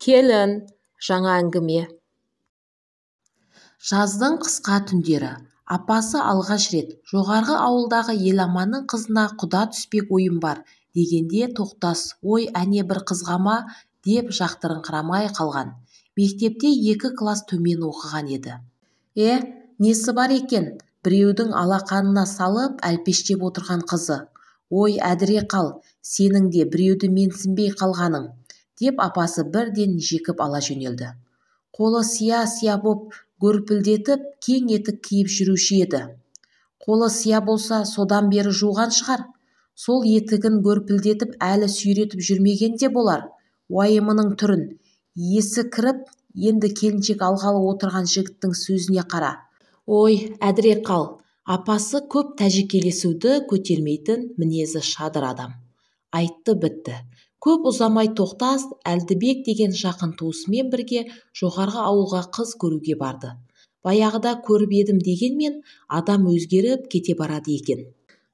Келін, жаңа әңгіме. Жаздың қысқа түндері. Апасы алғаш рет жоғарғы ауылдағы Еламанның қызына құда түспек ойым бар дегенде Тоқтас ой әне бір қызға ма деп жақтырыңқырамай қалған. Мектепте 2 класс төмен оқыған еді. Е, несі бар екен, біреудің алақанына салып әлпештеп отырған қызы. Ой, әдіре қал, сенің де біреуді менсінбей қалғаның, деп апасы бірден жекіп ала жөнелді. Қолы сия-сия боп гөрпілдетіп кең етік киіп жүруші еді. Қолы сия болса, содан бері жуған шығар. Сол етігін гөрпілдетіп әлі сүйретіп жүрмеген де болар. Уайымының түрін, есі кіріп, енді келіншек алғалы отырған жігіттің сөзіне қара. Ой, әдіре қал, апасы көп тәжікелесуді көтермейтін мінезі шадыр адам. Айтты бітті. Көп ұзамай Тоқтас Әлдібек деген жақын туысымен бірге жоғарғы ауылға қыз көруге барды. Баяғыда көріп едім дегенмен адам өзгеріп кете барады екен.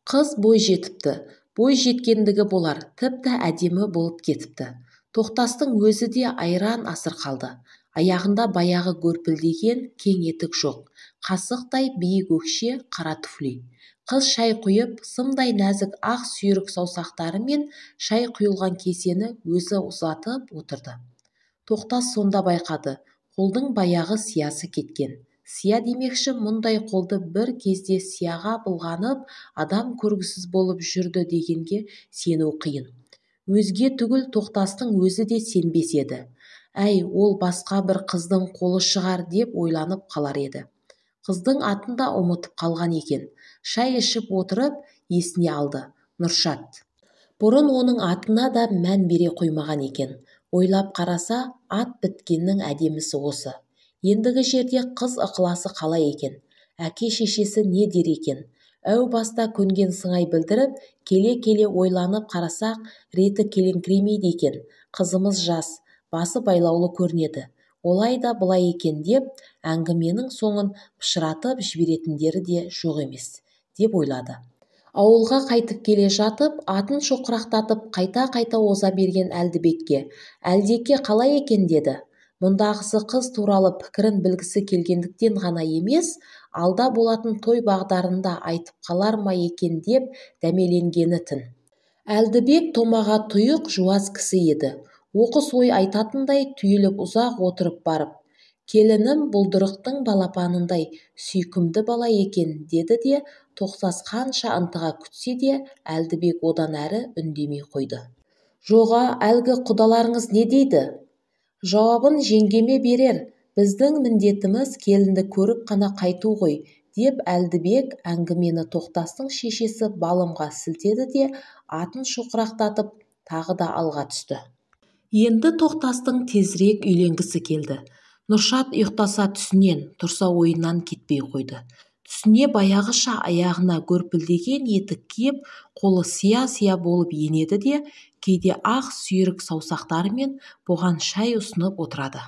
Қыз бой жетіпті. Бой жеткендігі болар, тіпті әдемі болып кетіпті. Тоқтастың өзі де айран асыр қалды. Аяғында баяғы гөрпілдеген кең етік жоқ. Қасықтай биік өкше қара туфли. Қыз шай құйып, сымдай нәзік ақ сүйрік саусақтарымен шай құйылған кесені өзі ұзатып отырды. Тоқтас сонда байқады, қолдың баяғы сиясы кеткен. Сия демекші, мұндай қолды бір кезде сияға былғанып, адам көргісіз болып жүрді дегенге сену қиын. Өзге түгіл Тоқтастың өзі де сенбес еді. Әй, ол басқа бір қыздың қолы шығар деп ойланып қалар еді. Қыздың атын да ұмытып қалған екен. Шай ішіп отырып, есіне алды. Нұршат. Бұрын оның атына да мән бере қоймаған екен. Ойлап қараса, ат біткеннің әдемісі осы. Ендігі жерде қыз ықыласы қалай екен? Әке шешесі не дер екен? Әу баста көнген сыңай білдіріп, келе-келе ойланып қарасақ, реті келіңкіремейді екен. Қызымыз жас, басы байлаулы көрінеді. Олай да былай екен деп, әңгіменің соңын пышыратып жіберетіндері де жоқ емес, деп ойлады. Ауылға қайтып келе жатып, атын шоқырақтатып қайта-қайта оза берген Әлдібекке, Әлдеке қалай екен деді. Мұндағысы қыз туралы пікірін білгісі келгендіктен ғана емес, алда болатын той бағдарында айтып қалар ма екен деп дәмеленгені тін. Әлдібек томаға тұйық жуас кісі еді. Оқыс ой айтатындай түйіліп ұзақ отырып барып, келінім бұлдырықтың балапанындай сүйкімді бала екен деді де, Тоқтас қанша ынтыға күтсе де, Әлдібек одан әрі үндемей қойды. Жоға, әлгі құдаларыңыз не дейді? Жауабын жеңгеме берер, біздің міндетіміз келінді көріп қана қайту ғой, деп Әлдібек әңгімені Тоқтастың шешесі Балымға сілтеді де, атын шоқырақтатып тағы да алға түсті. Енді Тоқтастың тезірек үйленгісі келді. Нұршат ұйықтаса түсінен, тұрса ойынан кетпей қойды. Түсіне баяғыша аяғына гөрпілдеген етік киіп, қолы сия-сия болып енеді де, кейде ақ сүйрік саусақтарымен бұған шай ұсынып отырады.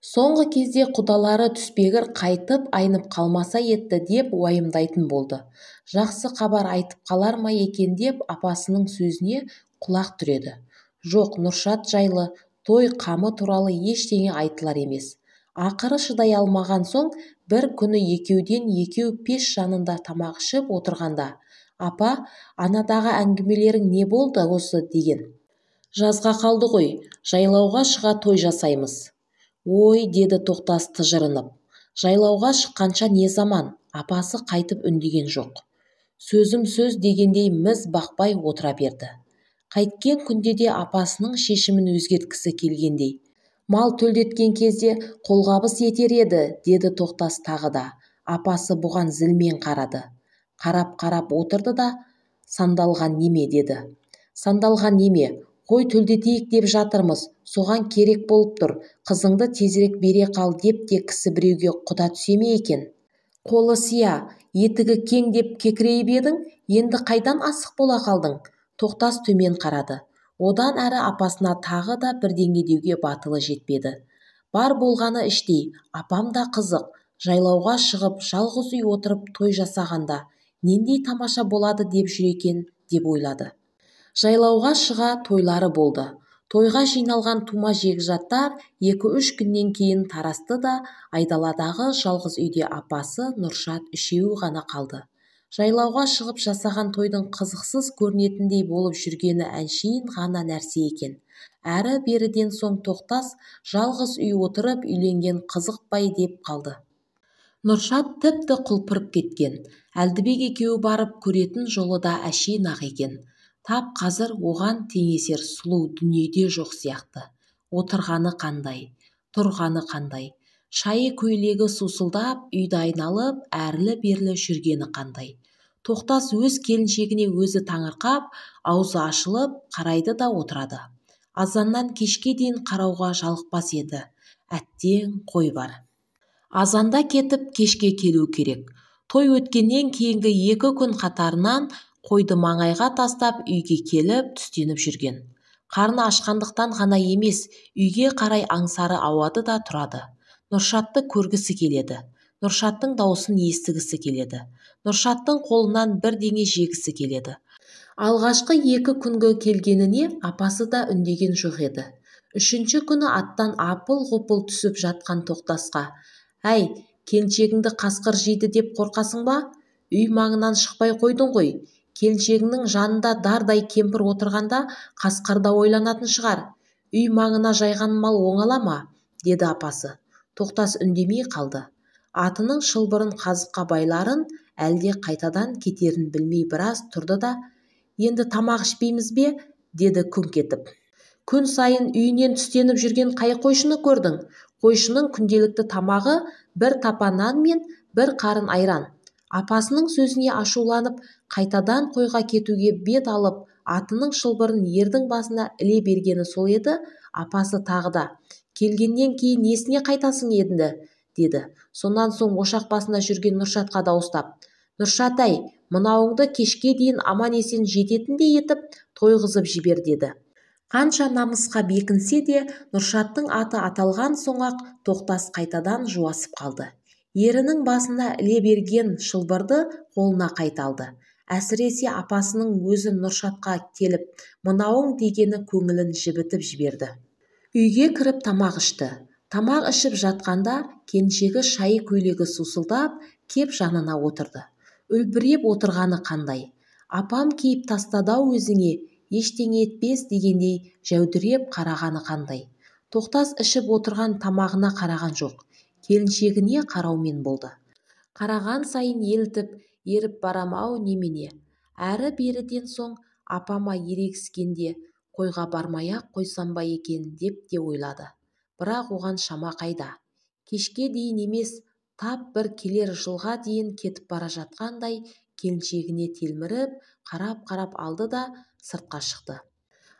Соңғы кезде құдалары түспегір қайтып айнып қалмаса етті деп уайымдайтын болды. Жақсы хабар айтып қалар ма екен деп апасының сөзіне құлақ түреді. Жоқ, Нұршат жайлы той қамы туралы ештеңе айтылар емес. Ақыры шыдай алмаған соң, бір күні екеуден екеу пеш жанында тамақ ішіп отырғанда, апа, анадағы әңгімелерің не болды осы деген. Жазға қалды ғой, жайлауға шыға той жасаймыз. Ой, деді Тоқтас тыжырынып. Жайлауға шыққанша не заман, апасы қайтып үндеген жоқ. Сөзім сөз дегендей міз бақпай отыра берді. Қайткен күнде де апасының шешімін өзгерткісі келгендей. Мал төлдеткен кезде қолғабыс етер еді, деді Тоқтас тағы да. Апасы бұған зілмен қарады. Қарап-қарап отырды да, сандалған неме, деді. Сандалған неме, қой төлдетейік деп жатырмыз, соған керек болып тұр, қызыңды тезірек бере қал деп те кісі біреуге құда түсе ме екен? Қолы сия, етігі кең деп кекірейіп едің, енді қайдан асық бола қалдың? Тоқтас төмен қарады. Одан әрі апасына тағы да бірдеңе деуге батылы жетпеді. Бар болғаны іштей, апам да қызық, жайлауға шығып, жалғыз үй отырып той жасағанда, нендей тамаша болады деп жүр екен деп ойлады. Жайлауға шыға тойлары болды. Тойға жиналған тума жекжаттар 2-3 күннен кейін тарасты да, айдаладағы жалғыз үйде апасы, Нұршат үшеуі ғана қалды. Жайлауға шығып жасаған тойдың қызықсыз көрінетіндей болып жүргені әншейін ғана нәрсе екен. Әрі-беріден соң Тоқтас жалғыз үй отырып үйленген қызықпай деп қалды. Нұршат тіпті құлпырып кеткен. Әлдібек екеуі барып көретін жолы да әшейін-ақ екен. Тап қазір оған теңесер сұлу дүниеде жоқ сияқты. Отырғаны қандай, тұрғаны қандай, шайы көйлегі сусылдап, үйді айналып, әрлі-берлі жүргені қандай. Тоқтас өз келіншегіне өзі таңырқап, аузы ашылып, қарайды да отырады. Азаннан кешке дейін қарауға жалықпас еді. Әттең, қой бар. Азанда кетіп, кешке келу керек. Той өткеннен кейінгі 2 күн қатарынан қойды маңайға тастап, үйге келіп, түстеніп жүрген. Қарны ашқандықтан ғана емес, үйге қарай аңсары ауады да тұрады. Нұршатты көргісі келеді. Нұршаттың даусын естігісі келеді. Нұршаттың қолынан бірдеңе жегісі келеді. Алғашқы 2 күнгі келгеніне апасы да үндеген жоқ еді. 3-ші күні аттан апыл-ғұпыл түсіп жатқан Тоқтасқа: «Әй, келіншегіңді қасқыр жейді деп қорқасың ба? Үй маңынан шықпай қойдың ғой. Келіншегіңнің жанында дардай кемпір отырғанда қасқыр да ойланатын шығар. Үй маңына жайған мал оңала ма?» деді апасы. Тоқтас үндемей қалды. Атының шылбырын қазыққа байларын, әлде қайтадан кетерін білмей біраз тұрды да, «Енді тамақ ішпейміз бе?» деді күңк етіп. «Күн сайын үйінен түстеніп жүрген қай қойшыны көрдің? Қойшының күнделікті тамағы бір тапа нан мен бір қарын айран». Апасының сөзіне ашуланып, қайтадан қойға кетуге бет алып, атының шылбырын ердің басына іле бергені сол еді, апасы тағы да: «Келгеннен кейін несіне қайтасың енді?» деді. Сонан соң ошақ басында жүрген Нұршатқа дауыстап: «Нұршат әй, мынауыңды кешке дейін аман-есен жететіндей етіп тойғызып жібер», деді. Қанша намысқа бекінсе де, Нұршаттың аты аталған соң-ақ Тоқтас қайтадан жуасып қалды. Ерінің басына іле берген шылбырды қолына қайта алды. Әсіресе апасының өзі Нұршатқа келіп, мынауың дегені көңілін жібітіп жіберді. Үйге кіріп тамақ ішті. Тамақ ішіп жатқанда келіншегі шайы көйлегі сусылдап, кеп жанына отырды. Үлбіреп отырғаны қандай. Апам киіп тастады-ау өзіңе, ештеңе етпес дегендей жәудіреп қарағаны қандай. Тоқтас ішіп отырған тамағына қараған жоқ, келіншегіне қараумен болды. Қараған сайын елітіп, еріп барам-ау немене. Әрі-беріден соң апама ерегіскенде қойға бармай-ақ қойсам ба екен деп те ойлады. Бірақ оған шама қайда. Кешке дейін емес, тап бір келер жылға дейін кетіп бара жатқандай келіншегіне телміріп, қарап-қарап алды да сыртқа шықты.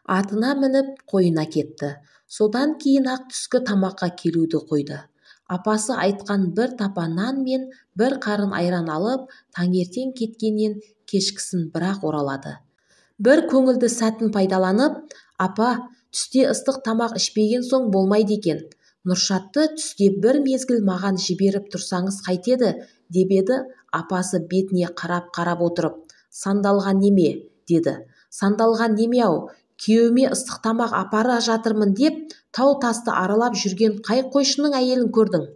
Атына мініп қойына кетті. Содан кейін-ақ түскі тамаққа келуді қойды. Апасы айтқан бір тапа нан мен бір қарын айран алып, таңертең кеткеннен кешкісін бірақ оралады. Бір көңілді сәтін пайдаланып, «Апа, түсте ыстық тамақ ішпеген соң болмайды екен. Нұршатты түсте бір мезгіл маған жіберіп тұрсаңыз қайтеді», деп еді, апасы бетіне қарап-қарап отырып, «Сандалған неме?» деді. «Сандалған неме-ау, күйеуіме ыстық тамақ апара жатырмын деп, тау тасты аралап жүрген қай қойшының әйелін көрдің?»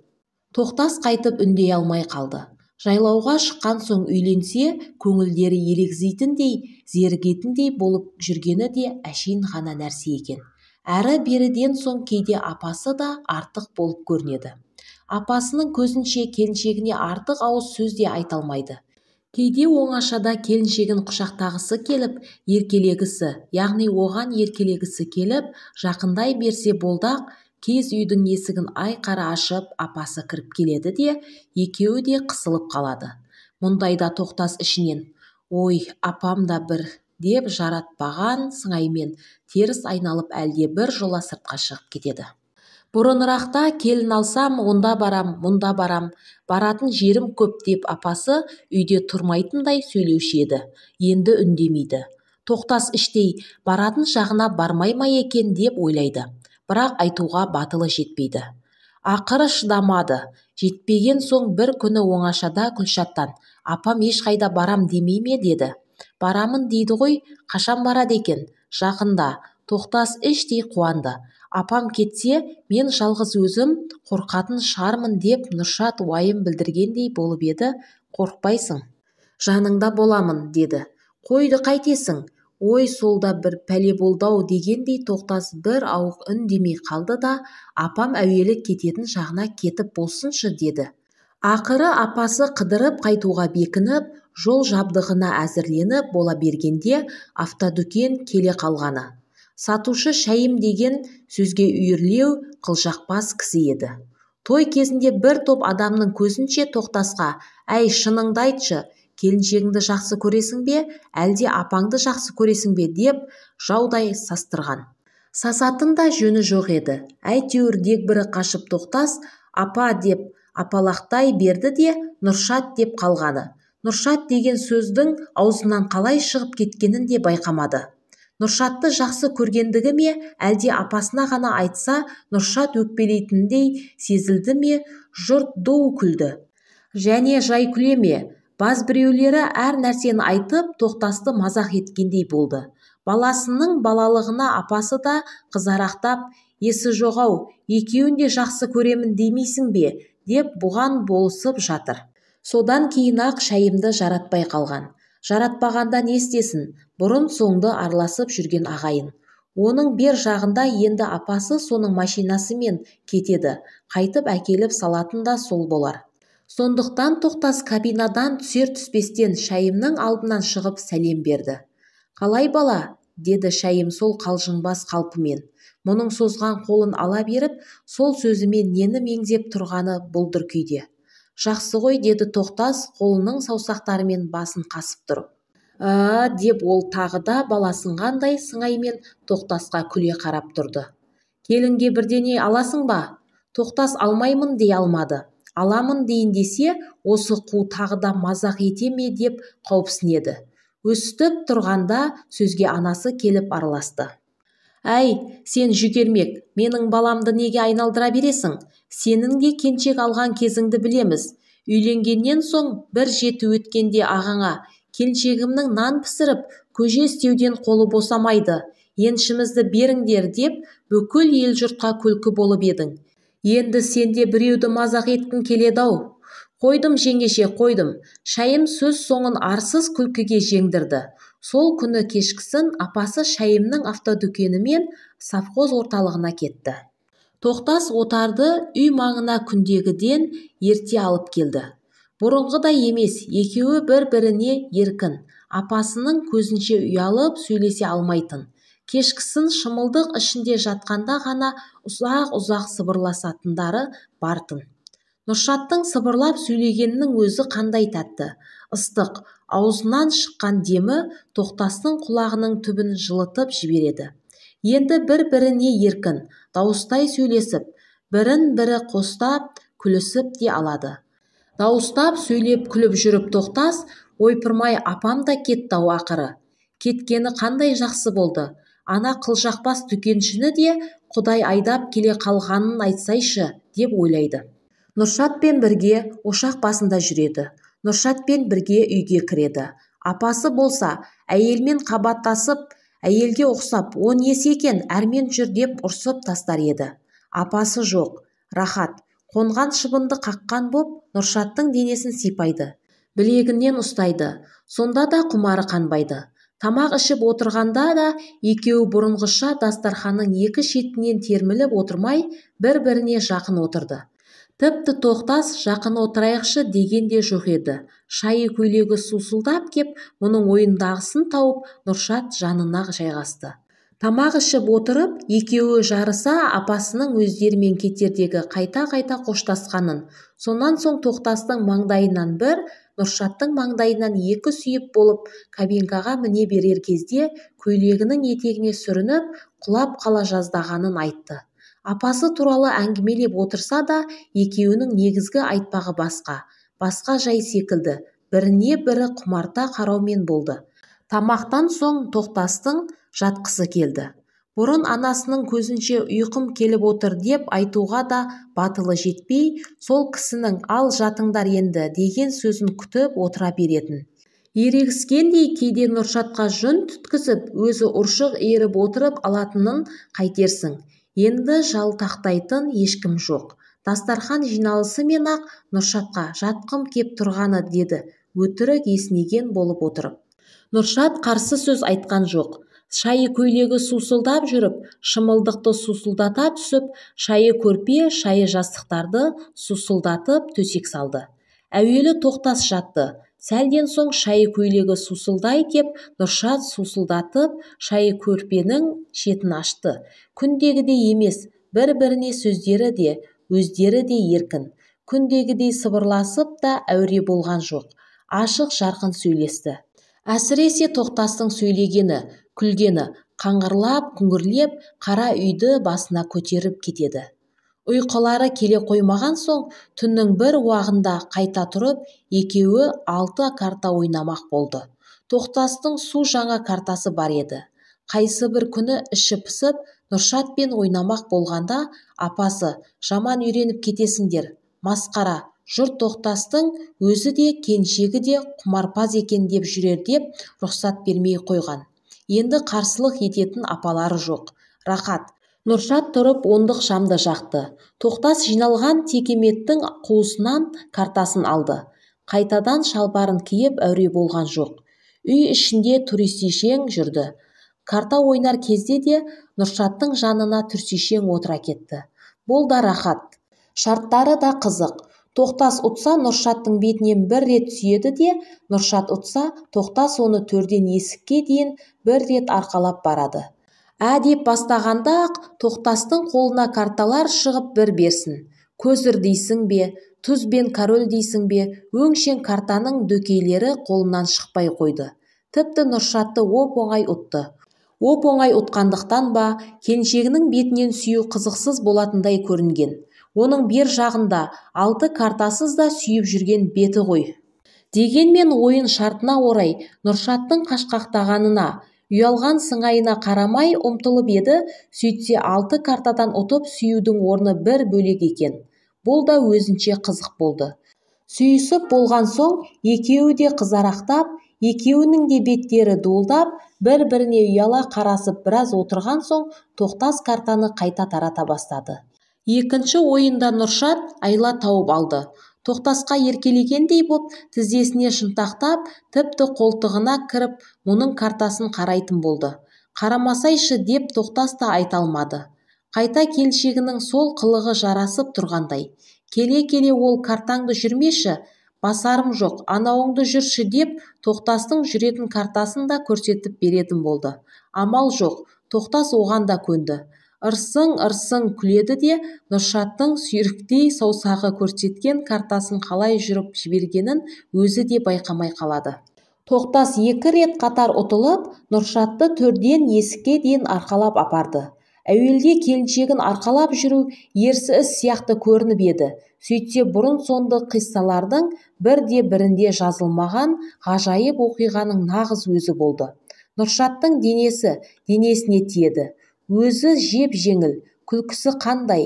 Тоқтас қайтып үндей алмай қалды. Жайлауға шыққан соң үйленсе, көңілдері елегзитіндей, зерігетіндей болып жүргені де әшейін ғана нәрсе екен. Әрі-беріден соң кейде апасы да артық болып көрінеді. Апасының көзінше келіншегіне артық ауыз сөз де айта алмайды. Кейде оңашада келіншегін құшақтағысы келіп, еркелегісі, яғни оған еркелегісі келіп, жақындай берсе болды-ақ, киіз үйдің есігін айқара ашып, апасы кіріп келеді де, екеуі де қысылып қалады. Мұндайда Тоқтас ішінен: «Ой, апам да бір», деп жаратпаған сыңаймен теріс айналып әлде бір жола сыртқа шығып кетеді. Бұрынырақта келін алсам, онда барам, мұнда барам, баратын жерім көп деп апасы үйде тұрмайтындай сөйлеуші еді. Енді үндемейді. Тоқтас іштей баратын жағына бармай ма екен деп ойлайды. Бірақ айтуға батылы жетпейді. Ақыры шыдамады. Жетпеген соң бір күні оңашада Күлшаттан: «Апам ешқайда барам демей ме?» деді. «Барамын дейді ғой, қашан барады екен?» «Жақында, Тоқтас іштей қуанды. Апам кетсе, мен жалғыз өзім қорқатын шығармын деп Нұршат уайым білдіргендей болып еді, қорықпайсың. Жаныңда боламын, деді. Қойды қайтесің? Ой, сол да бір пәле болды-ау дегендей Тоқтас бір ауық үндемей қалды да, апам әуелі кететін жағына кетіп болсыншы, деді. Ақыры апасы қыдырып қайтуға бекініп, жол жабдығына әзірленіп бола бергенде автодүкен келе қалғаны. Сатушы Шәйім деген сөзге үйірлеу қылжақпас кісі еді. Той кезінде бір топ адамның көзінше Тоқтасқа, «Әй, шыныңды айтшы, келіншегіңді жақсы көресің бе, әлде апаңды жақсы көресің бе?» деп жаудай састырған. Сасатын да жөні жоқ еді. Әйтеуір дегбірі қашып Тоқтас «апа» деп апалақтай берді де Нұршат деп қалғаны. Нұршат деген сөздің аузынан қалай шығып кеткенін де байқамады. Нұршатты жақсы көргендігі ме, әлде апасына ғана айтса, Нұршат өкпелейтіндей сезілді ме, жұрт ду күлді. Және жай күле ме, баз біреулері әр нәрсені айтып, Тоқтасты мазақ еткендей болды. Баласының балалығына апасы да қызарақтап, есі жоқ-ау, екеуін де жақсы көремін демейсің бе, деп бұған болысып жатыр. Содан кейін-ақ Шәйімді жаратпай қалған. Жаратпағанда не істесін, бұрын соңды араласып жүрген ағайын. Оның бер жағында енді апасы соның машинасымен кетеді, қайтып әкеліп салатын да сол болар. Сондықтан Тоқтас кабинадан түсер түспестен Шәйімнің алдынан шығып сәлем берді. Қалай бала? Деді Шәйім сол қалжыңбас қалпымен. Мұның созған қолын ала беріп, сол сөзімен нені меңзеп тұрғаны бұлдыр күйде. Жақсы ғой, деді Тоқтас қолының саусақтарымен басын қасып тұрып. Деп ол тағы да баласынғандай сыңаймен Тоқтасқа күле қарап тұрды. Келінге бірдеңе аласың ба? Тоқтас алмаймын дей алмады. Аламын дейін десе, осы қу тағы да мазақ ете ме деп қауіпсінеді. Өстіп тұрғанда сөзге анасы келіп араласты. Әй, сен жүгермек, менің баламды неге айналдыра бересің? Сенің де келіншек алған кезіңді білеміз. Үйленгеннен соң бір жеті өткенде ағаңа, келіншегімнің нан пісіріп, көже істеуден қолы босамайды. Еншімізді беріңдер деп бүкіл ел-жұртқа күлкі болып едің. Енді сен де біреуді мазақ еткің келеді-ау. Қойдым, жеңеше, қойдым. Шәйім сөз соңын арсыз күлкіге жеңдірді. Сол күні кешкісін апасы Шәйімнің автодүкенімен совхоз орталығына кетті. Тоқтас отарды үй маңына күндегіден ерте алып келді. Бұрынғыдай емес, екеуі бір-біріне еркін. Апасының көзінше ұялып сөйлесе алмайтын. Кешкісін шымылдық ішінде жатқанда ғана ұзақ-ұзақ сыбырласатындары бартын. Нұршаттың сыбырлап сөйлегенінің өзі қандай тәтті, ыстық, аузынан шыққан демі Тоқтастың құлағының түбін жылытып жібереді. Енді бір-біріне еркін, дауыстай сөйлесіп, бірін-бірі қостап, күлісіп те алады. Дауыстап сөйлеп күліп жүріп Тоқтас, ойпырмай апам да кетті-ау ақыры. Кеткені қандай жақсы болды. Ана қылжақпас дүкеншіні де Құдай айдап келе қалғанын айтсайшы, деп ойлайды. Нұршатпен бірге ошақ басында жүреді. Нұршатпен бірге үйге кіреді. Апасы болса, әйелмен қабаттасып, әйелге ұқсап, о несі екен, әрмен жүр деп ұрсып тастар еді. Апасы жоқ, рахат, қонған шыбынды қаққан боп, Нұршаттың денесін сипайды. Білегінен ұстайды, сонда да құмары қанбайды. Тамақ ішіп отырғанда да екеуі бұрынғыша дастарханның екі шетінен терміліп отырмай, бір-біріне жақын отырды. Тіпті Тоқтас жақын отырайықшы деген де жоқ еді. Шайы көйлегі сусылдап кеп, мұның ойындағысын тауып, Нұршат жанына жайғасты. Тамақ ішіп отырып, екеуі жарыса апасының өздерімен кетердегі қайта-қайта қоштасқанын, сонан соң Тоқтастың маңдайынан бір, Нұршаттың маңдайынан екі сүйіп болып, кабинкаға міне берер кезде көйлегінің етегіне сүрініп, құлап қала жаздағанын айтты. Апасы туралы әңгімелеп отырса да, екеуінің негізгі айтпағы басқа, басқа жай секілді, біріне бірі құмарта қараумен болды. Тамақтан соң Тоқтастың жатқысы келді. Бұрын анасының көзінше ұйқым келіп отыр деп айтуға да батылы жетпей, сол кісінің ал жатыңдар енді деген сөзін күтіп отыра беретін. Ерегіскендей кейде Нұршатқа жүн түткізіп, өзі ұршық иіріп отырып алатынын қайтерсің. Енді жалтақтайтын ешкім жоқ. Дастархан жиналысымен-ақ Нұршатқа жатқым кеп тұрғаны деді, өтірік есінеген болып отырып. Нұршат қарсы сөз айтқан жоқ. Шайы көйлегі сусылдап жүріп, шымылдықты сусылдата түсіп, шайы көрпе, шайы жастықтарды сусылдатып төсек салды. Әуелі Тоқтас жатты. Сәлден соң шайы көйлегі сусылдай кеп, Нұршат сусылдатып, шайы көрпенің шетін ашты. Күндегідей емес, бір-біріне сөздері де, өздері де еркін. Күндегідей сыбырласып та әуре болған жоқ. Ашық жарқын сөйлесті. Әсіресе Тоқтастың сөйлегені, күлгені қаңғырлап, күңгірлеп, қара үйді басына көтеріп кетеді. Ұйқылары келе қоймаған соң, түннің бір уағында қайта тұрып, екеуі 6 карта ойнамақ болды. Тоқтастың су жаңа картасы бар еді. Қайсы бір күні іші пісіп, Нұршатпен ойнамақ болғанда, апасы, жаман үйреніп кетесіңдер, масқара, жұрт Тоқтастың өзі де, келіншегі де құмарпаз екен деп жүрер деп рұқсат бермей қойған. Енді қарсылық ететін апалары жоқ. Рахат. Нұршат тұрып ондық шамды жақты. Тоқтас жиналған текеметтің қуысынан картасын алды. Қайтадан шалбарын киіп әуре болған жоқ. Үй ішінде туристишең жүрді. Карта ойнар кезде де Нұршаттың жанына түрсишең отыра кетті. Бұл да рахат. Шарттары да қызық. Тоқтас ұтса Нұршаттың бетінен бір рет сүйеді де, Нұршат ұтса Тоқтас оны төрден есікке дейін бір рет арқалап барады. Ә деп бастағанда-ақ Тоқтастың қолына карталар шығып бір берсін. Көзір дейсің бе, тұз бен король дейсің бе, өңшең картаның дөкейлері қолынан шықпай қойды. Тіпті Нұршатты оп-оңай ұтты. Оп-оңай ұтқандықтан ба, келіншегінің бетінен сүю қызықсыз болатындай көрінген. Оның бер жағында 6 картасыз да сүйіп жүрген беті ғой. Дегенмен ойын шартына орай Нұршаттың қашқақтағанына, ұялған сыңайына қарамай ұмтылып еді, сөйтсе 6 картадан ұтып сүюдің орны бір бөлек екен. Бұл да өзінше қызық болды. Сүйісіп болған соң екеуі де қызарақтап, екеуінің де беттері дуылдап, бір-біріне ұяла қарасып біраз отырған соң Тоқтас картаны қайта тарата бастады. Екінші ойында Нұршат айла тауып алды. Тоқтасқа еркелегендей боп, тізесіне шынтақтап, тіпті қолтығына кіріп, мұның картасын қарайтын болды. Қарамасайшы деп Тоқтас та айта алмады. Қайта келіншегінің сол қылығы жарасып тұрғандай. Келе-келе ол картаңды жүрмеші, басарым жоқ, анауыңды жүрші деп Тоқтастың жүретін картасын да көрсетіп беретін болды. Амал жоқ, Тоқтас оған да көнді. Ырсың-ырсың күледі де, Нұршаттың сүйріктей саусағы көрсеткен картасын қалай жүріп жібергенін өзі де байқамай қалады. Тоқтас 2 рет қатар ұтылып, Нұршатты төрден есікке дейін арқалап апарды. Әуелде келіншегін арқалап жүру ерсі іс сияқты көрініп еді. Сөйтсе бұрын сонды қиссалардың бірде бірінде жазылмаған ғажайып оқиғаның нағыз өзі болды. Нұршаттың денесі денесіне тиеді. Өзі жеп-жеңіл, күлкісі қандай.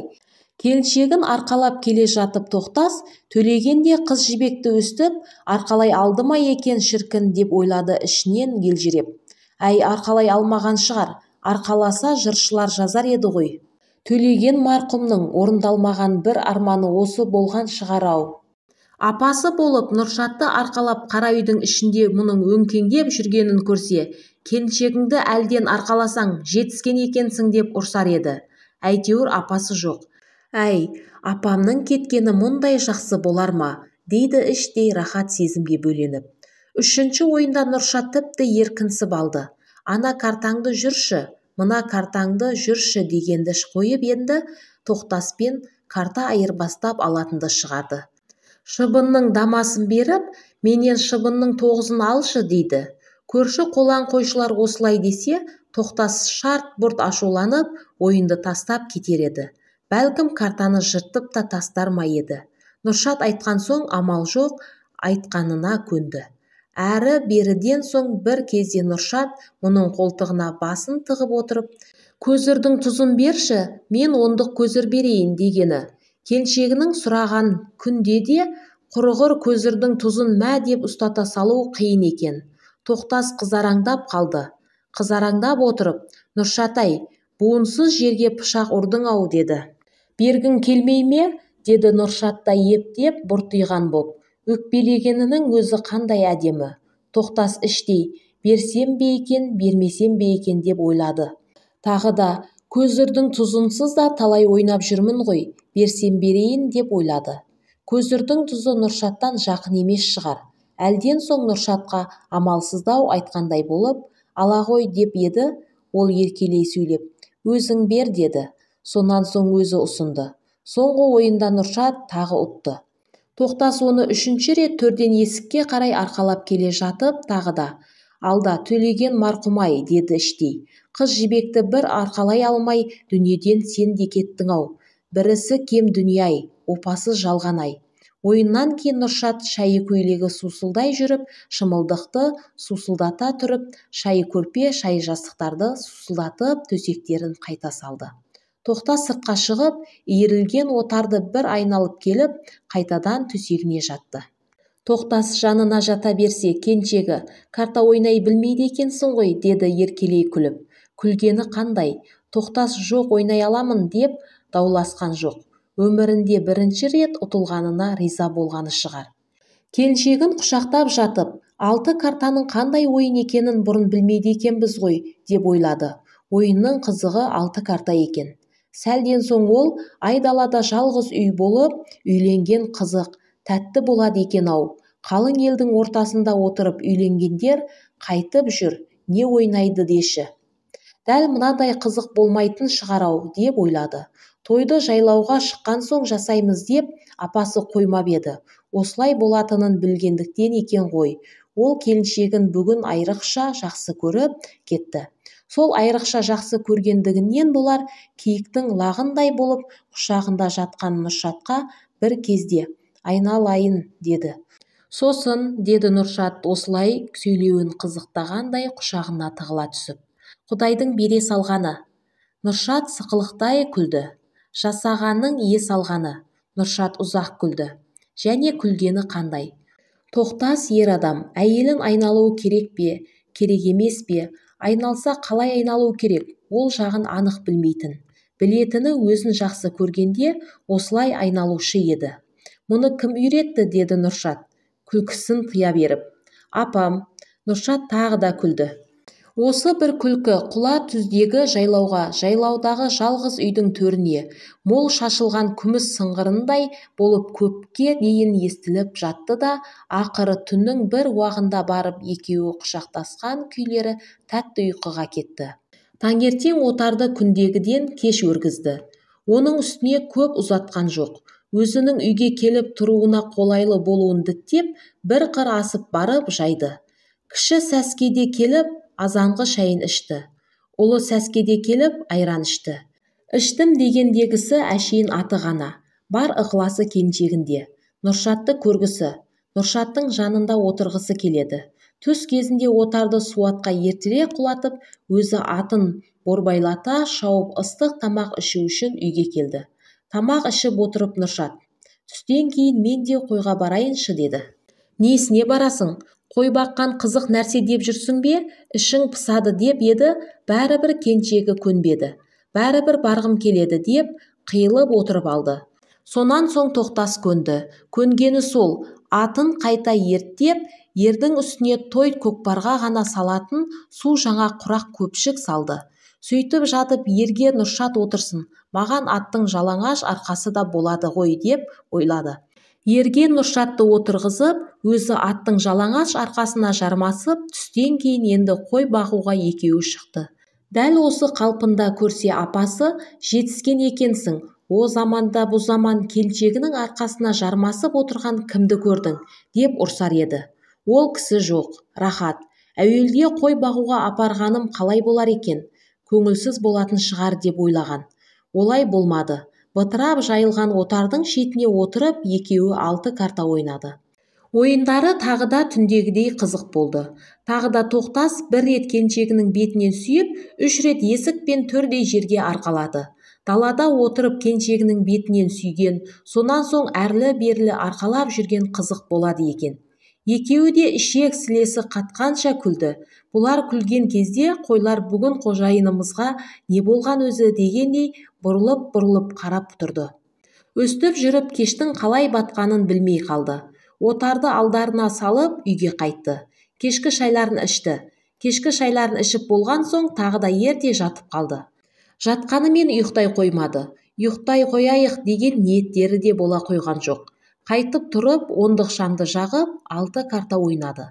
Келіншегін арқалап келе жатып Тоқтас, Төлегенде қыз жібекті өстіп, арқалай алды ма екен шіркін деп ойлады ішінен елжіреп. Әй, арқалай алмаған шығар, арқаласа жыршылар жазар еді ғой. Төлеген марқұмның орындалмаған бір арманы осы болған шығар-ау. Апасы болып Нұршатты арқалап қара үйдің ішінде мұның өңкеңдеп жүргенін көрсе, келіншегіңді әлден арқаласаң жетіскен екенсің деп ұрсар еді. Әйтеуір апасы жоқ. Әй, апамның кеткені мұндай жақсы болар ма, дейді іштей рахат сезімге бөленіп. Үшінші ойында Нұршат тіпті еркінсіп алды. Ана картаңды жүрші, мына картаңды жүрші дегенді қойып енді Тоқтаспен карта айырбастап алатынды шығарды. Шыбынның дамасын беріп, менен шыбынның 9-ын алшы дейді. Көрші қолаң қойшылар осылай десе, Тоқтас шарт бұрт ашуланып, ойынды тастап кетер еді. Бәлкім картаны жыртып та тастар ма еді. Нұршат айтқан соң амал жоқ, айтқанына көнді. Әрі беріден соң бір кезде Нұршат мұның қолтығына басын тығып отырып, көзірдің тұзын берші, мен ондық көзір берейін дегені. Келіншегінің сұраған күнде де Құрығыр көзірдің тұзын мә деп ұстата салу қиын екен. Тоқтас қызараңдап қалды. Қызараңдап отырып, Нұршатай, буынсыз жерге пышақ ұрдың-ау деді. Бергің келмей ме? Деді Нұршат та ептеп бұртиған боп. Өкпелегенінің өзі қандай әдемі. Тоқтас іштей, берсем бе екен, бермесем бе екен деп ойлады. Тағы да, көзірдің тұзынсыз да талай ойнап жүрмін ғой, берсем берейін деп ойлады. Көзірдің тұзы Нұршаттан жақын емес шығар. Әлден соң Нұршатқа амалсыздау айтқандай болып, ала ғой деп еді, ол еркелей сөйлеп, өзің бер деді. Сонан соң өзі ұсынды. Соңғы ойында Нұршат тағы ұтты. Тоқтас оны үшінші рет төрден есікке қарай арқалап келе жатып, тағы да, алда Төлеген марқұм-ай, деді іштей. Қыз жібекті бір арқалай алмай, дүниеден сен де кеттің-ау. Бірісі кем дүние-ай, опасыз жалған-ай. Ойыннан кейін Нұршат шайы көйлегі сусылдай жүріп, шымылдықты сусылдата түріп, шайы көрпе, шайы жастықтарды сусылдатып, төсектерін қайта салды. Тоқтас сыртқа шығып, иірілген отарды бір айналып келіп, қайтадан төсегіне жатты. Тоқтас жанына жата берсе, келіншегі, карта ойнай білмейді екенсің ғой, деді еркелей күліп. Күлгені қандай? Тоқтас жоқ ойнай аламын деп дауласқан жоқ. Өмірінде бірінші рет ұтылғанына риза болғаны шығар. Келіншегін құшақтап жатып, алты картаның қандай ойын екенін бұрын білмейді екенбіз ғой, деп ойлады. Ойынның қызығы алты карта екен. Сәлден соң ол айдалада жалғыз үй болып, үйленген қызық, тәтті болады екен ау. Қалың елдің ортасында отырып үйленгендер қайтып жүр, не ойнайды деші. Дәл мынадай қызық болмайтын шығар ау, деп ойлады. Тойды жайлауға шыққан соң жасаймыз деп апасы қоймап еді. Осылай болатынын білгендіктен екен ғой. Ол келіншегін бүгін айрықша жақсы көріп кетті. Сол айрықша жақсы көргендігінен болар, киіктің лағындай болып құшағында жатқан Нұршатқа бір кезде айналайын деді. Сосын, деді Нұршат осылай сөйлеуін қызықтағандай құшағына тығыла түсіп. Құдайдың бере салғаны. Нұршат сықылықтай күлді. Жасағанның ес алғаны. Нұршат ұзақ күлді. Және күлгені қандай? Тоқтас ер адам, әйелін айналуы керек пе, керек емес пе, айналса қалай айналу керек, ол жағын анық білмейтін. Білетіні өзін жақсы көргенде осылай айналушы еді. Мұны кім үйретті, деді Нұршат, күлкісін тыя беріп. Апам, Нұршат тағы да күлді. Осы бір күлкі құла түздегі жайлауға, жайлаудағы жалғыз үйдің төріне, мол шашылған күміс сыңғырындай болып көпке дейін естіліп жатты да, ақыры түннің бір уағында барып екеуі құшақтасқан күйлері тәтті ұйқыға кетті. Таңертең отарды күндегіден кеш өргізді. Оның үстіне көп ұзатқан жоқ. Өзінің үйге келіп тұруына қолайлы болуын діттеп, бір қыр асып барып жайды. Кіші сәскеде келіп, азанғы шайын ішті. Ұлы сәскеде келіп, айран ішті. Іштім дегендегісі әшейін аты ғана. Бар ықыласы келіншегінде. Нұршатты көргісі, Нұршаттың жанында отырғысы келеді. Түс кезінде отарды суатқа ертерек құлатып, өзі атын борбайлата шауып ыстық тамақ ішу үшін үйге келді. Тамақ ішіп отырып Нұршат, түстен кейін мен де қойға барайыншы деді. Несіне барасың? Қой баққан қызық нәрсе деп жүрсің бе? Ішің пысады деп еді, бәрібір келіншегі көнбеді. Бәрібір барғым келеді деп қиылып отырып алды. Сонан соң Тоқтас көнді. Көнгені сол, атын қайта ерттеп, ердің үстіне той көкпарға ғана салатын су жаңа құрақ көпшік салды. Сөйтіп жатып ерге Нұршат отырсын, маған аттың жалаңаш арқасы да болады ғой деп ойлады. Ерге Нұршатты отырғызып, өзі аттың жалаңаш арқасына жармасып, түстен кейін енді қой бағуға екеуі шықты. Дәл осы қалпында көрсе апасы, жетіскен екенсің, о заманда бұ заман келіншегінің арқасына жармасып отырған кімді көрдің, деп ұрсар еді. Ол кісі жоқ, рахат. Әуелде қой бағуға апарғаным қалай болар екен, көңілсіз болатын шығар деп ойлаған. Олай болмады. Бытырап жайылған отардың шетіне отырып, екеуі алты карта ойнады. Ойындары тағы да түндегідей қызық болды. Тағы да Тоқтас бір рет келіншегінің бетінен сүйіп, үш рет есік пен төрдей жерге арқалады. Далада отырып келіншегінің бетінен сүйген, сонан соң әрлі-берлі арқалап жүрген қызық болады екен. Екеуі де ішек-сілесі қатқанша күлді. Бұлар күлген кезде қойлар бүгін қожайынымызға не болған өзі дегендей бұрылып-бұрылып қарап тұрды. Өстіп жүріп кештің қалай батқанын білмей қалды. Отарды алдарына салып үйге қайтты. Кешкі шайларын ішті. Кешкі шайларын ішіп болған соң тағы да ерте жатып қалды. Жатқанымен ұйықтай қоймады. Ұйықтай қояйық деген ниеттері де бола қойған жоқ. Қайтып тұрып, ондық шамды жағып, 6 карта ойнады.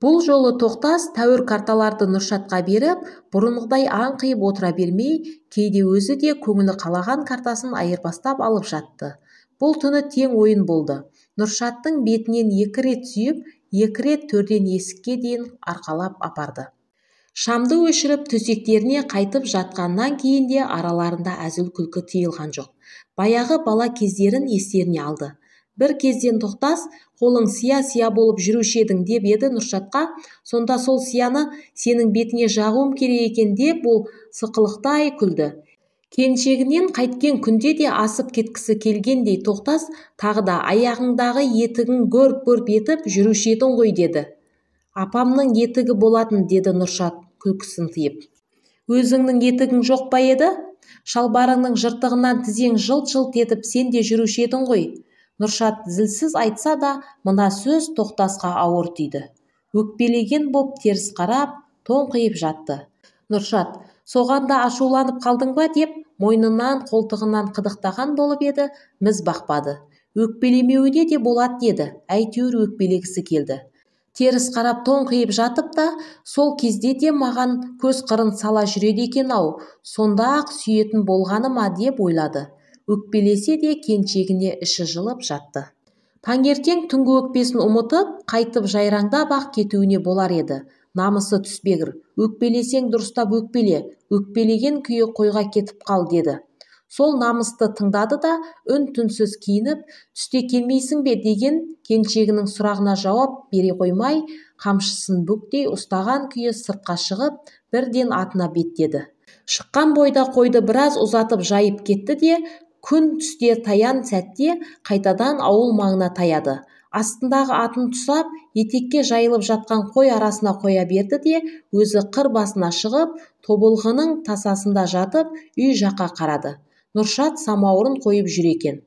Бұл жолы Тоқтас тәуір карталарды Нұршатқа беріп, бұрынғыдай аңқиып отыра бермей, кейде өзі де көңілі қалаған картасын айырбастап алып жатты. Бұл түні тең ойын болды. Нұршаттың бетінен 2 рет сүйіп, 2 рет төрден есікке дейін арқалап апарды. Шамды өшіріп төсектеріне қайтып жатқаннан кейін де араларында әзіл күлкі тыйылған жоқ. Баяғы бала кездерін естеріне алды. Бір кезден Тоқтас, қолың сия-сия болып жүруші едің деп еді Нұршатқа, сонда сол сияны сенің бетіңе жағуым керек екен деп ол сықылықтай күлді. Келіншегінен қайткен күнде де асып кеткісі келгендей Тоқтас тағы да аяғыңдағы етігін гөрп-гөрп етіп жүруші едің ғой деді. Апамның етігі болатын деді Нұршат күлкісін тыйып. Өзіңнің етігің жоқ па еді? Шалбарыңның жыртығынан тізең жылт-жылт етіп сен де жүруші едің ғой. Нұршат зілсіз айтса да, мына сөз Тоқтасқа ауыр тиді. Өкпелеген боп теріс қарап, тоңқиып жатты. Нұршат, соған да ашуланып қалдың ба деп, мойнынан, қолтығынан қыдықтаған болып еді, міз бақпады. Өкпелемеуіне де болатын еді, әйтеуір өкпелегісі келді. Теріс қарап тоңқиып жатып та, сол кезде де маған көз қырын сала жүреді екен-ау, сонда-ақ сүйетін болғаны ма деп ойлады. Өкпелесе де келіншегіне іші жылып жатты. Таңертең түнгі өкпесін ұмытып, қайтып жайраңдап-ақ кетуіне болар еді. Намысы түспегір, өкпелесең дұрыстап өкпеле, өкпелеген күйі қойға кетіп қал деді. Сол намысты тыңдады да, үн-түнсіз киініп, түсте келмейсің бе деген келіншегінің сұрағына жауап бере қоймай, қамшысын бүктей ұстаған күйі сыртқа шығып, бірден атына беттеді. Шыққан бойда қойды біраз ұзатып жайып кетті де, күн түсте таян сәтте қайтадан ауыл маңына таяды. Астындағы атын тұсап, етекке жайылып жатқан қой арасына қоя берді де, өзі қыр басына шығып, тобылғының тасасында жатып, үй жаққа қарады. Нұршат самауырын қойып жүр екен.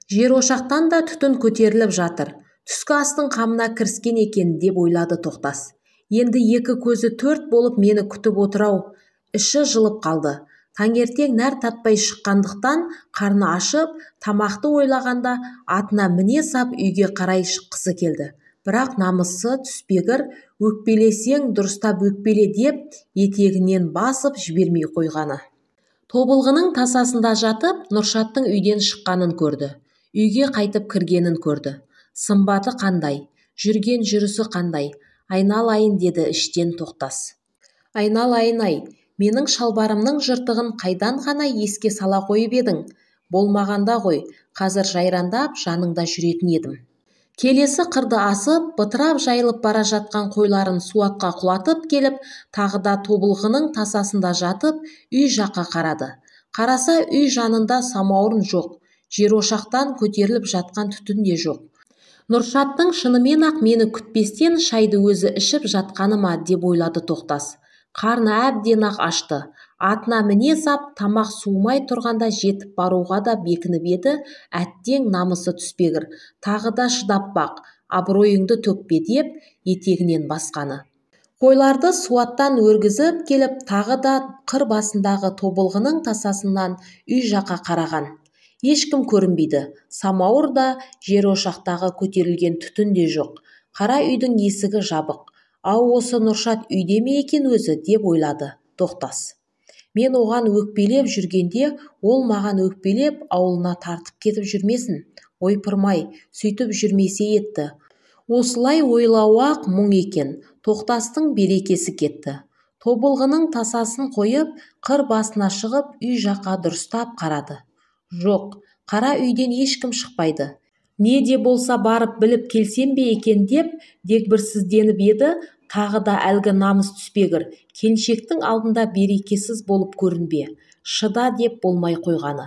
Жерошақтан да түтін көтеріліп жатыр. Түскі астың қамына кіріскен екен деп ойлады Тоқтас. Енді екі көзі төрт болып мені күтіп отыр-ау. Іші жылып қалды. Таңертең нәр татпай шыққандықтан қарны ашып, тамақты ойлағанда атына міне сап үйге қарай шыққысы келді. Бірақ намысы түспегір, өкпелесең дұрыстап өкпеле деп етегінен басып жібермей қойғаны. Тобылғының тасасында жатып, Нұршаттың үйден шыққанын көрді. Үйге қайтып кіргенін көрді. Сымбаты қандай, жүрген жүрісі қандай, айналайын деді іштен Тоқтас. Айналайын-ай, менің шалбарымның жыртығын қайдан ғана еске сала қойып едің? Болмағанда ғой, қазір жайрандап жаныңда жүретін едім. Келесі қырды асып, бытырап жайылып бара жатқан қойларын суатқа құлатып келіп, тағы да тобылғының тасасында жатып, үй жаққа қарады. Қараса, үй жанында самауырын жоқ, жерошақтан көтеріліп жатқан түтін де жоқ. Нұршаттың шынымен-ақ мені күтпестен шайды өзі ішіп жатқаны ма деп ойлады Тоқтас. Қарны әбден-ақ ашты. Атына міне сап, тамақ суымай тұрғанда жетіп баруға да бекініп еді, әттең намысы түспегір. Тағы да шыдап бақ, абыройыңды төкпе деп етегінен басқаны. Қойларды суаттан өргізіп келіп, тағы да қыр басындағы тобылғының тасасынан үй жаққа қараған. Ешкім көрінбейді. Самауыр да, жерошақтағы көтерілген түтін де жоқ. Қара үйдің есігі жабық. Ау, осы Нұршат үйде ме екен өзі деп ойлады Тоқтас. Мен оған өкпелеп жүргенде, ол маған өкпелеп ауылына тартып кетіп жүрмесін. Ойпырмай, сөйтіп жүрмесе етті. Осылай ойлауы-ақ мұң екен. Тоқтастың берекесі кетті. Тобылғының тасасын қойып, қыр басына шығып, үй жаққа дұрыстап қарады. Жоқ, қара үйден ешкім шықпайды. Не де болса барып біліп келсем бе екен деп дегбірсізденіп еді, тағы да әлгі намыс түспегір. Келіншектің алдында берекесіз болып көрінбе. Шыда деп болмай қойғаны.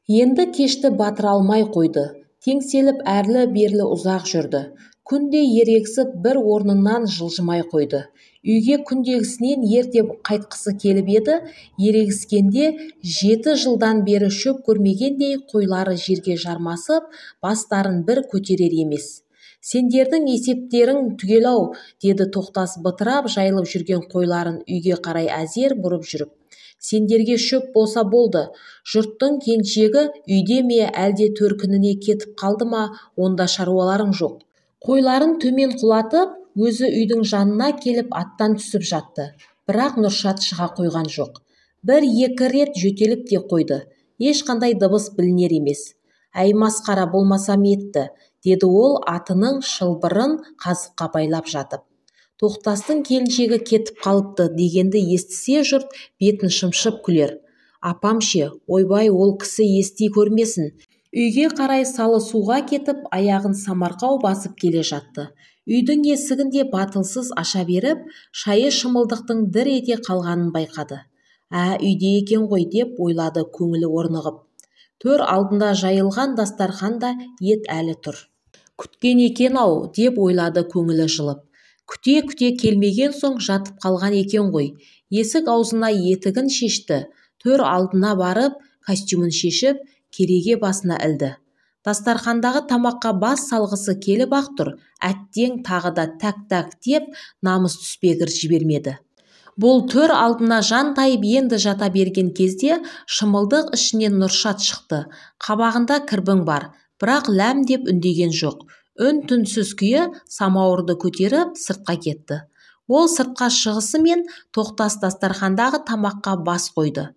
Енді кешті батыра алмай қойды. Теңселіп әрлі-берлі ұзақ жүрді. Күнде ерегісіп бір орнынан жылжымай қойды. Үйге күндегісінен ерте қайтқысы келіп еді, ерегіскенде 7 жылдан бері шөп көрмегендей қойлары жерге жармасып, бастарын бір көтерер емес. Сендердің есептерің түгел-ау, деді Тоқтас бытырап жайылып жүрген қойларын үйге қарай әзер бұрып жүріп. Сендерге шөп болса болды, жұрттың келіншегі үйде ме әлде төркініне кетіп қалды ма, онда шаруаларың жоқ. Қойларын төмен құлатып, өзі үйдің жанына келіп аттан түсіп жатты. Бірақ Нұршат шыға қойған жоқ. 1-2 рет жөтеліп те қойды. Ешқандай дыбыс білінер емес. Әй, масқара болмасам етті, деді ол атының шылбырын қазыққа байлап жатып. Тоқтастың келіншегі кетіп қалыпты дегенді естісе жұрт бетін шымшып күлер. Апам ше, ойбай, ол кісі ести көрмесін. Үйге қарай салы суға кетіп, аяғын самарқау басып келе жатты. Үйдің есігін де батылсыз аша беріп, шайы шымылдықтың дір ете қалғанын байқады. Ә, үйде екен ғой деп ойлады көңілі орнығып. Төр алдында жайылған дастарханда ет әлі тұр. Күткен екен ау деп ойлады көңілі жылып. Күте-күте келмеген соң жатып қалған екен ғой. Есік аузына етігін шешті, төр алдына барып, костюмін шешіп, кереге басына ілді. Дастархандағы тамаққа бас салғысы келіп-ақ тұр, әттең тағы да тәк-тәк деп намыс түспегір жібермеді. Бұл төр алдына жантайып енді жата берген кезде шымылдық ішінен Нұршат шықты. Қабағында кірбің бар, бірақ ләм деп үндеген жоқ. Үн-түнсіз күйі самауырды көтеріп сыртқа кетті. Ол сыртқа шығысымен Тоқтас дастархандағы тамаққа бас қойды.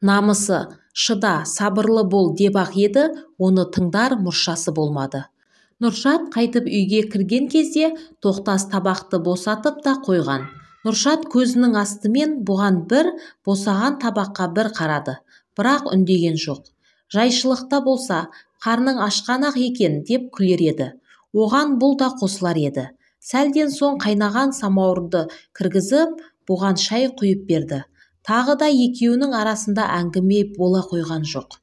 Намысы, шыда, сабырлы бол деп-ақ еді, оны тыңдар мұршасы болмады. Нұршат қайтып үйге кірген кезде Тоқтас табақты босатып та қойған. Нұршат көзінің астымен бұған бір, босаған табаққа бір қарады, бірақ үндеген жоқ. Жайшылықта болса, қарның ашқан-ақ екен деп күлер еді. Оған бұл да қосылар еді. Сәлден соң қайнаған самауырды кіргізіп, бұған шай құйып берді. Тағы да екеуінің арасында әңгіме бола қойған жоқ.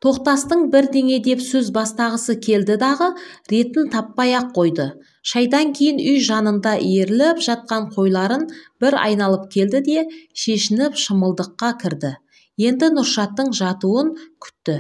Тоқтастың бірдеңе деп сөз бастағысы келді дағы, ретін таппай-ақ қойды. Шайдан кейін үй жанында иіріліп жатқан қойларын бір айналып келді де, шешініп шымылдыққа кірді. Енді Нұршаттың жатуын күтті.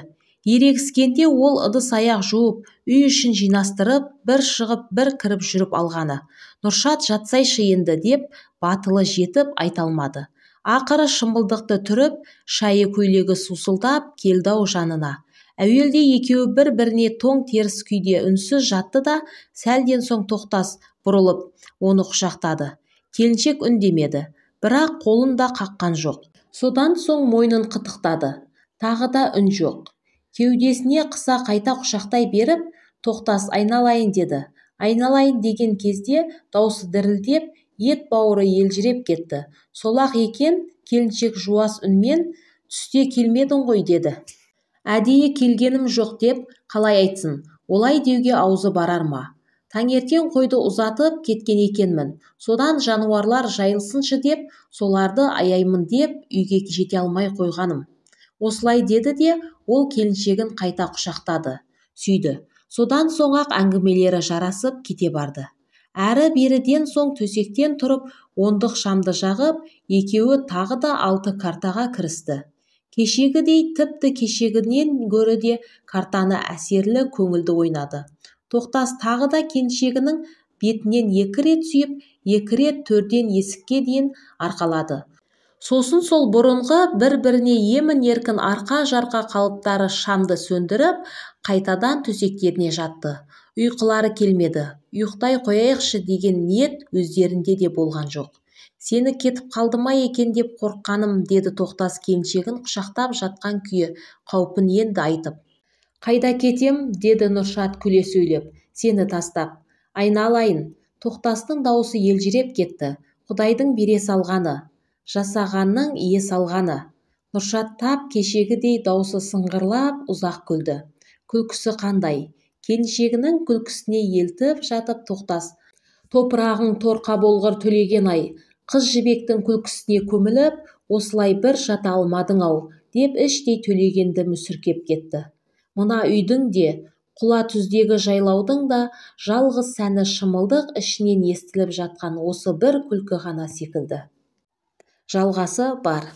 Ерегіскенде ол ыдыс-аяқ жуып, үй ішін жинастырып, бір шығып, бір кіріп жүріп алғаны. Нұршат жатсайшы енді деп батылы жетіп айта алмады. Ақыры шымылдықты түріп, шайы көйлегі сусылдап келді-ау жанына. Әуелде екеуі бір-біріне тоң теріс күйде үнсіз жатты да, сәлден соң Тоқтас бұрылып, оны құшақтады. Келіншек үндемеді, бірақ қолын да қаққан жоқ. Содан соң мойнын қытықтады. Тағы да үн жоқ. Кеудесіне қыса қайта құшақтай беріп, Тоқтас айналайын деді. Айналайын деген кезде даусы дірілдеп, ет бауыры елжіреп кетті. Солақ екен, келіншек жуас үнмен, түсте келмедің ғой деді. Әдейі келгенім жоқ деп қалай айтсын, олай деуге аузы барар ма? Таңертең қойды ұзатып кеткен екенмін, содан жануарлар жайылсыншы деп, соларды аяймын деп үйге жете алмай қойғаным. Осылай деді де, ол келіншегін қайта құшақтады, сүйді. Содан соң-ақ әңгімелері жарасып кете барды. Әрі-беріден соң төсектен тұрып, ондық шамды жағып, екеуі тағы да 6 картаға кірісті. Кешегідей, тіпті кешегінен гөрі де картаны әсерлі көңілді ойнады. Тоқтас тағы да келіншегінің бетінен 2 рет сүйіп, 2 рет төрден есікке дейін арқалады. Сосын сол бұрынғы бір-біріне емін-еркін арқа-жарқа қалыптары шамды сөндіріп, қайтадан төсектеріне жатты. Ұйқылары келмеді. Ұйықтай қояйықшы деген ниет өздерінде де болған жоқ. Сені кетіп қалды ма екен деп қорыққаным, деді Тоқтас келіншегін құшақтап жатқан күйі қаупін енді айтып. Қайда кетем, деді Нұршат күле сөйлеп, сені тастап. Айналайын. Тоқтастың даусы елжіреп кетті. Құдайдың бере салғаны, жасағанның ие салғаны. Нұршат тап кешегідей даусы сыңғырлап ұзақ күлді. Күлкісі қандай? Келіншегінің күлкісіне елтіп жатып Тоқтас, топырағың торқа болғыр Төлеген ай, қыз жібектің күлкісіне көміліп, осылай бір жата алмадың ау, Деп іштей Төлегенді мүсіркеп кетті. Мына үйдің де, құла түздегі жайлаудың да жалғыз сәні шымылдық ішінен естіліп жатқан осы бір күлкі ғана секілді. Жалғасы бар.